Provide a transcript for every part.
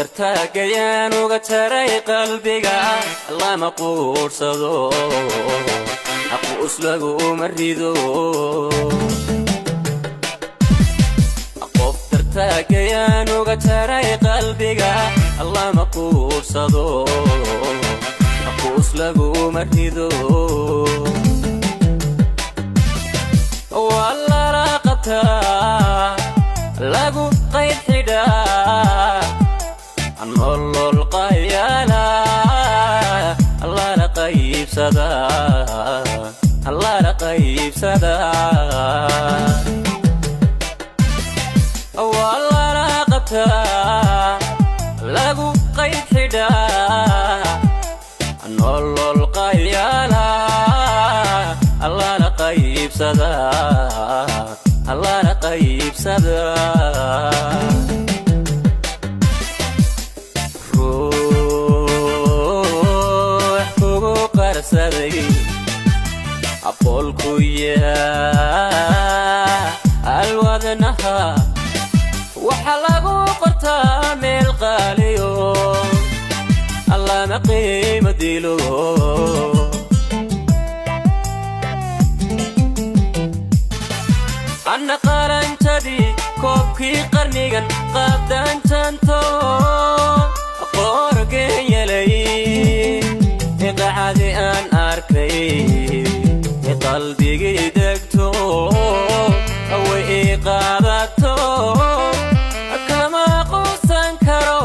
Dartaagayaan uga jaray qalbiga, lama quursado, aquus laguma rido. Qof dartaagayaan uga jaray qalbiga, lama quursado, aquus laguma rido. Waa lala qabtaa, lagu qayd xidhaa, nolol qayaala lala qaybsadaa, lala qaybsadaa. Waa lala qabtaa, lagu qayd xidhaa, nolol qayaala lala qaybsadaa, lala qaybsadaa. Ruux kugu qarsaday aqoolku yaa alwadnaha, waxaa lagu qortaa meel qaaliyo, allama qiimo dilo. Anna qalanjadii koobkii qarnigan qaabdaanjanto qoorgenyelay, qacadi aan arkay qalbigii degto, way ii qaadato, kama quusan karo,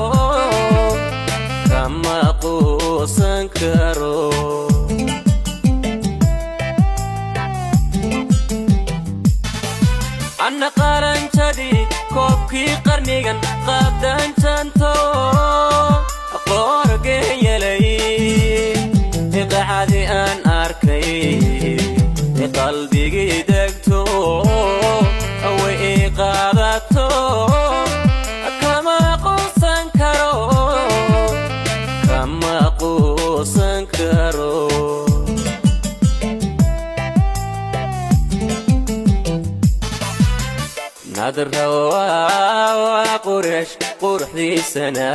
kama quusan karo. Anna qalanjadii koobkii qarnigan qaabdaanjanto qoorgenyelay, qacadi aan arkay qalbigii degto, way ii qaadato, kama quusan karo, kama quusan karo. Nadra waa Quraysh quruxdiisana,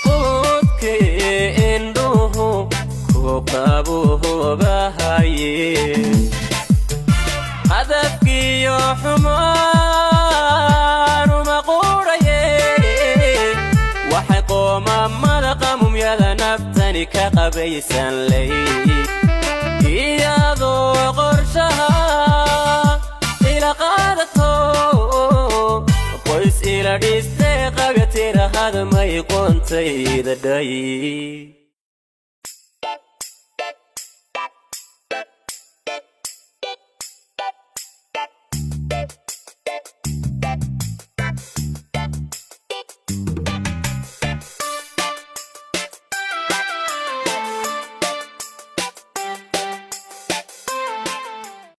quudkii indhuhu ku qabuubahaye, qadafkiyo xumaanuma quudhaye, waxay qoomamada qamumyada naftani ka qabaysan lay, iyadoo qorshaha ila qaadato, qoys ila dhistay, qabya tirahada may qoontayda dhay.